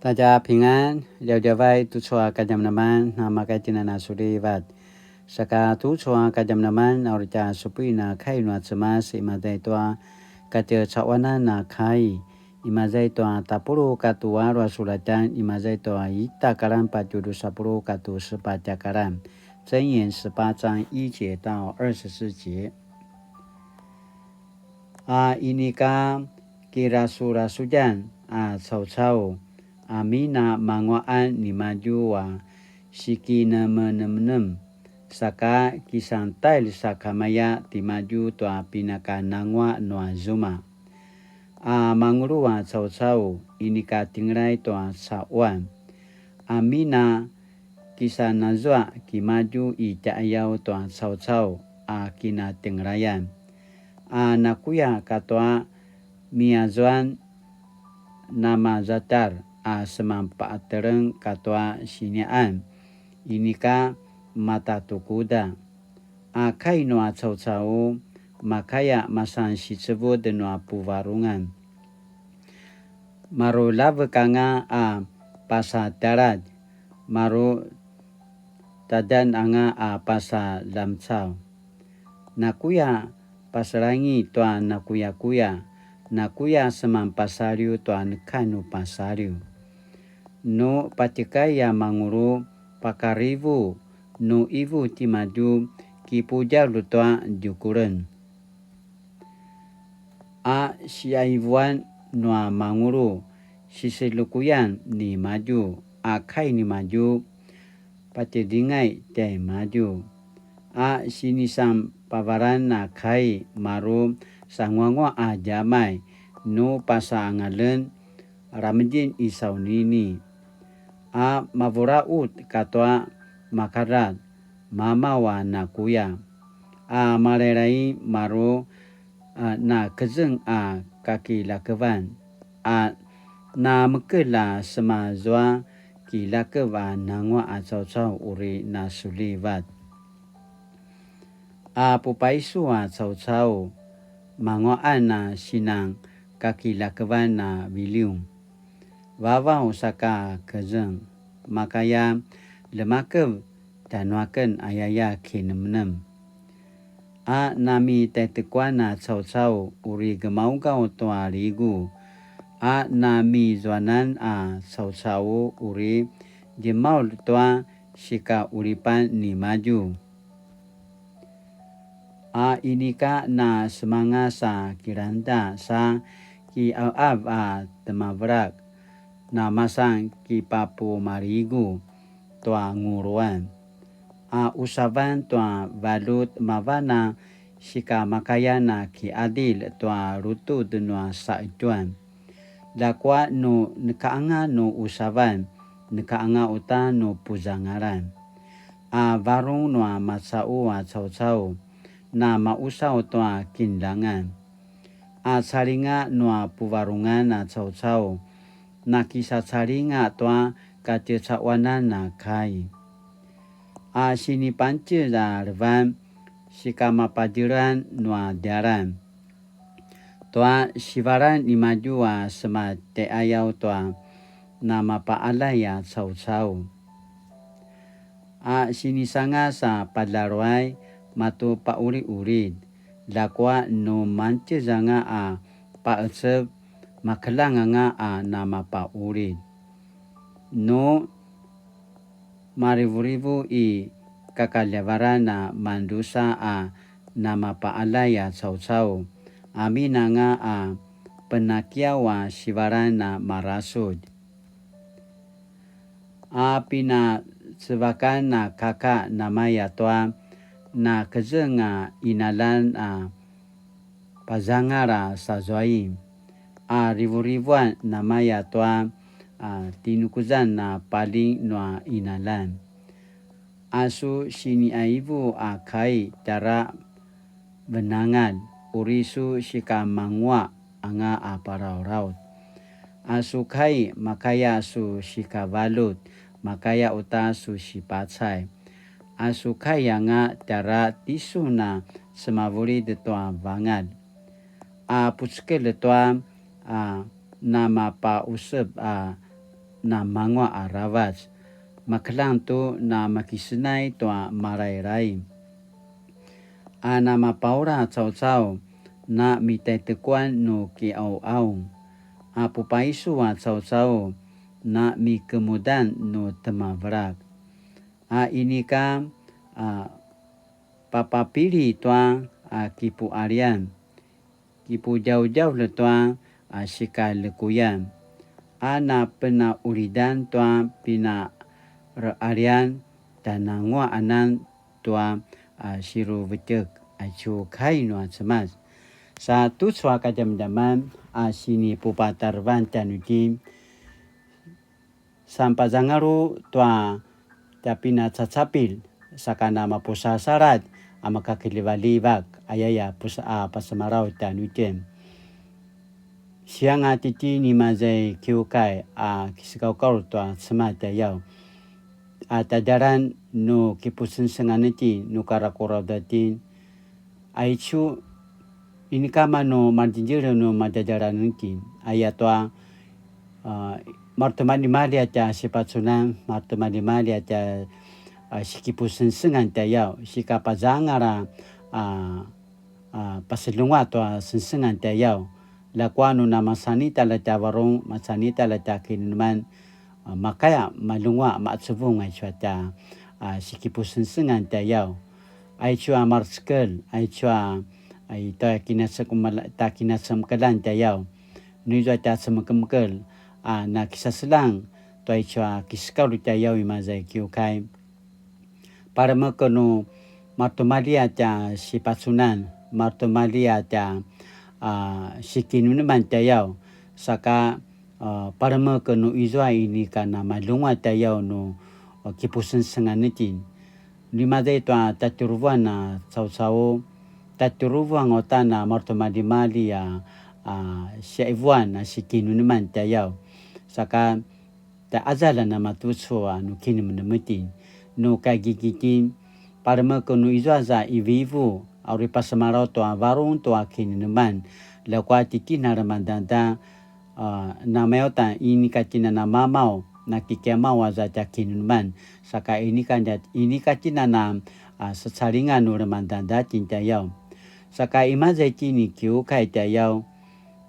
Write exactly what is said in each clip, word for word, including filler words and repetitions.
大家平安, djavadjavay tucu a kadjamadjaman, na maka itjen a sulivat. Saka tucu a kadjamadjaman, a uri tja supuin a kai nua Cemas, imaza i tua katjecaquanan a kai, imaza i tua tapuluq katua alu a sulatjan, imaza i tua ita kalan patje drusa puluq katua sepatj a kalan. 箴言十八章一節到二十四節。 A inika kirasurasudjan a caucau, amin a manguaqan nimadju a sikinemenemnem, saka kisantail sakamaya timadju tua pinakananguaq nua zuma. A mangulu a caucau, inika tjengelay tua caquan, amin a kisanazua kimadju i tjaiyaw tua caucau a kinatjengelayan. A nakuya katua miyazuan namazatar a semanpaqeteleng katua sinian, inika matatukuda. A kai nua caucau, makaya masan sicevud nua puvarungan. Maru lavek anga a pasa tjaladj, maru tadjan anga a pasa lamcau. Nakuya pasalangi tua nakuyakuya, nakuya seman pasaliw tua neka nu pasaliw. Nu patjekai a mangulu pakarivu, nu ivu timadju kipudjalj tua djukulen. A siaivuan nua mangulu, siselukuyan nimadju, a kai nimadju, patjedingay tjaimadju. A sinisanpavalan a kai maru sanguanguaq a djamay, nu pasaangalen ramedjin i saunini. A mavuraqut katua makarat, mamaw a nakuya. A malailai maru a nakezeng a kakilakevan, a namekel a semazua kilakev a nanguaq a caucau uri nasulivat. A pupaisu a caucau, manguaqan a sinan kakilakevan a viliung. Vavaw saka kezeng, makaya lemakev tjanuaken ayaya kinemnem. A namitaitekuan a caucau uri gemaugaw tua ligu, a namizuanan a caucau uri djemaul tua sikaqulipan nimadju. A inika na semangas a kilangda sa kiqavqav a temavelak, na masan kipapumaligu tua nguluan. A usavan tua valut mavan a sikamakayan a kiqadilj tua lutud nua saqetjuan. Ljakua nu nekaanga nu usavan, nekaanga uta nu puzangalan. A varung nua macaqu a caucau, na mausaw tua kinljangan. A calinga nua puvarungan a caucau, na kisacalinga tua katjecaquanan a kai. A sinipancil a levan, sikamapadjelan nua djalan. Tua sivalan nimadju a sema tjaiyaw tua namapaqaljay a caucau. A sinisangas a padaluay matu paquliqulid, ljakua nu mangtjez anga a paqecev makeljang anga a namapaqulid. Nu marivurivu i kakaljavaran a mandrusa a namapaqaljay a caucau, amin anga a penakiyaw a sivalan a marasudj. A pinacevakan a kaka namaya tua nakezeng a qinaljan a pazangal a sazuai, a rivurivuan namaya tua a tinukuzan a paling nua qinaljan. A su siniqaivu a kai tjara venangalj, uri su sikamanguaq anga a parauraut. A su kai makaya su sikavaljut, makaya uta su sipacay. A su kai anga tjara tisun a semavulid tua vangalj. A pucekelj tua a namapaqusep a namangua aravac, makeljang tu namakisenay tua marairaing. A namapaula caucau, namitaitekuan nu kiauaung. A pupaisu a caucau, namikemudan nu temavelak. A inika, a, papapili tua, a, kipualian, kipudjaudjaul tua, a, sikalekuyan, a napenaulidan tua pinarealian, tjananguaqanan tua, a, siruvetjek, aicu kai nua Cemas. Sa tucu a kadjamadjaman, a, sinipupatarevan tjanuitjen, sanpazangalu tua tja pinacacapilj, saka namapusasaladj a makakiljivaljivak, ayaya pus-, a pasemalaw tjanuitjen. Sianga titjen i maza i kiukai a kisekaukaul tua Cemas tjayaw, a tjadjalan nu kipusengsengan itjen, nu karakuraud itjen, aicu, inika manu martjidjilj nu madjadjalan itjen, ayatua, a, maretimaljimalji a tja sipacunan, maretimaljimalji a tja, a, sikipusengsengan tjayaw, sikapazangal a, a, a, paseljenguaq tua sengsengan tjayaw. Ljakua nu namasan ita la tja varung, masan ita la tja kinemeneman, a, makaya maljenguaq macevung aicu a tja, a, sikipusengsengan tjayaw. Aicu a marecekelj, aicu a, a, i tua kinacekemel-, ta kinacemekeljan tjayaw. Nu izua tja cemekemekelj, a, nakisaseljang tua aicu a kisekaulj tjayaw i maza i kiukai. Palemeken nu maretimalji a tja sipacunan, maretimalji a tja, a, sikinemeneman tjayaw, saka, a, palemeken nu izua inika namaljenguaq tjayaw nu, a, kipusengsengan itjen. Ni maza i tua tjatjuruvuan a caucau, tjatjuruvuan uta a maretimaljimalji a, a, siqaivuan a sikinemeneman tjayaw. Saka tjaqazal a namatucu a nu kinemenem itjen, nu kaigigitjen, palemeken nu izua za ivuivu, a uri pasemalaw tua varung tua kinemeneman, ljakua titjen a lemangeda, a, namaya uta inika tjen a namamaw, nakikiamaw aza tja kinemeneman, saka inika, inika tjen a, a, sacalinga nu lemangeda itjen tjayaw. Saka i maza itjen i kiukai tjayaw,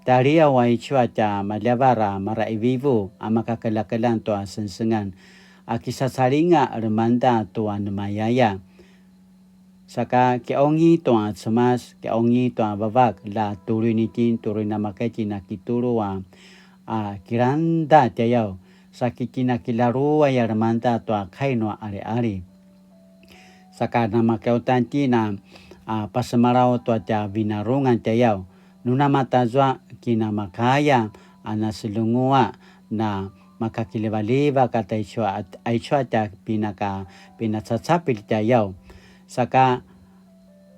tjaliaw aicu a tja maljavar a maraivivu a makakeljakeljang tua sengsengan, a kisacalinga lemangeda tua nemayaya. Saka kiqaungi tua Cemas, kiqaungi tua Vavak, la tuluin itjen, tuluin a maka itjen a kitulu a, a, kilangda tjayaw, sa ki tjen a kilaruay a lemangeda tua kai nua aliali. Saka namaka uta itjen a, a, pasemalaw tua tja vinarungan tjayaw, nu namatazua kinamakaya a naseljenguaq, na makakiljivaljivak a taicu a, aicu a tja pinaka, pinacacapilj tjayaw. Saka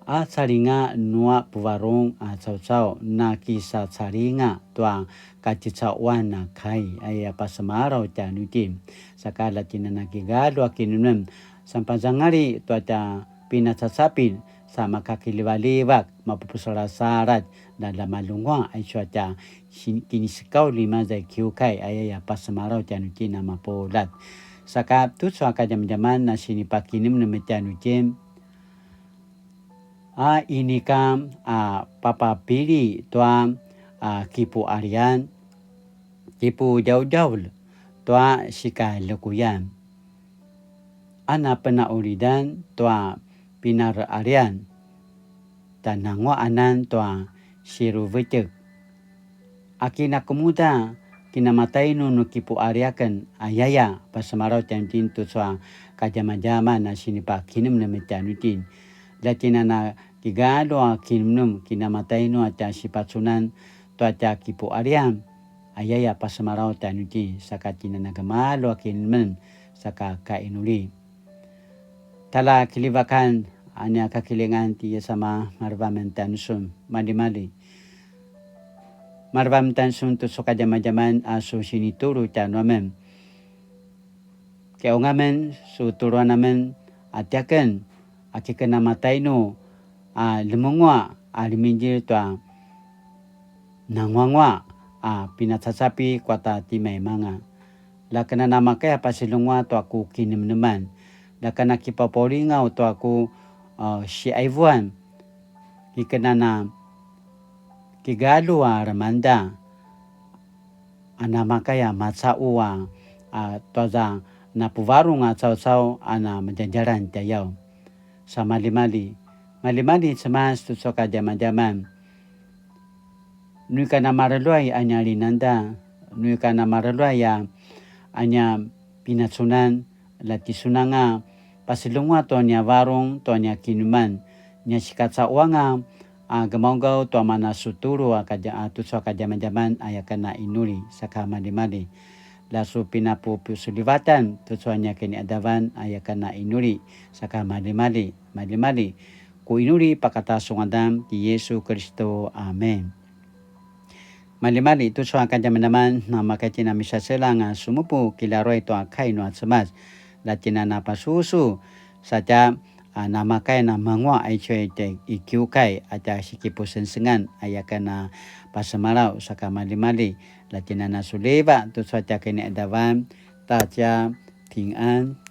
a calinga nua puvarung a caucau, nakisacalinga tua katjecauan a kai, aya pasemalaw tjanuitjen. Saka la tjen a nakigalju a kinemenem, sanpazangali tua tja pinacacapilj, sa makakiljivaljivak, mapupusalasaladj, na ljamaljenguaq aicu a tja sin-, kinisekaulj i maza i kiukai, ayaya pasemalaw tjanuitjen a mapuljat. Saka tucu a kadjamadjaman a sinipakinemenem tjanuitjen, a inika a papapili tua, a, kipualian, kipudjaudjaul tua sikalekuyan, a napenaulidan tua pinarealian, tjananguaqanan tua siruvetjek. A kinakemuda, kinamatainu nu kipualiaken, ayaya pasemalaw tjanuitjen tucu a kadjamadjaman a sinipakinemenem tjanuitjen. La tjen a nakigalju a kinemenem, kinamatainu a tja sipacunan tua tja kipualian, ayaya pasemalaw tjanuitjen, saka tjen a nagemalju a kinemenem, saka kainuli. Tala kiljivakan a nia kakilingan ti Yasama, maleva amen tjanusun, maljimalji. Maleva amen tjanusun tucu a kadjamadjaman a su sinitulu tjanuamen. Kiqaung amen su tuluan amen a tiaken a kiken a matainu a lemenguaq a lemingdjilj tua nanguanguaq a pinacacapi kuata timaimanga. La ken a namakaya pasilungua tua ku kinemneman. La ken a kipapaulingaw tua ku, a, siaivuan. Iken a na kigalju a remanda. A namakaya maca'u a, a tuaza napuvarung a caucau a na madjadjalan tjayaw. Sa malimali. Malimali Cemas tucu a kadjamadjaman. Nu ika namareljuay a nia linangda, nu ika namareljuay a, a nia pinacunan, la tisunanga pasilungua tua nia varung, tua nia kinuman, nia sikaca'uanga a gemaugaw tua mana sutulu a kadja-, a tucu a kadjamadjaman a yaken a inuli, saka malimali. La su pinapupusulivatan tucu a nia kiniadavan a yaken a inuli, saka malimali, malimali. Ku inuli pakata su ngadan ti Yesu Kiristu. Amen. Malimali tucu a kadjamadjaman, namakaya itjen a misaselang a sumupu kilaruay tua kai nua Cemas. La itjen a napasusu satja, a, namakaya namangua a icu i kiukai a tja sikipusengsengan a yaken a pasemalaw, saka malimali. La itjen a nasuliva tucu a tja kiniadavan, ta tja 平安.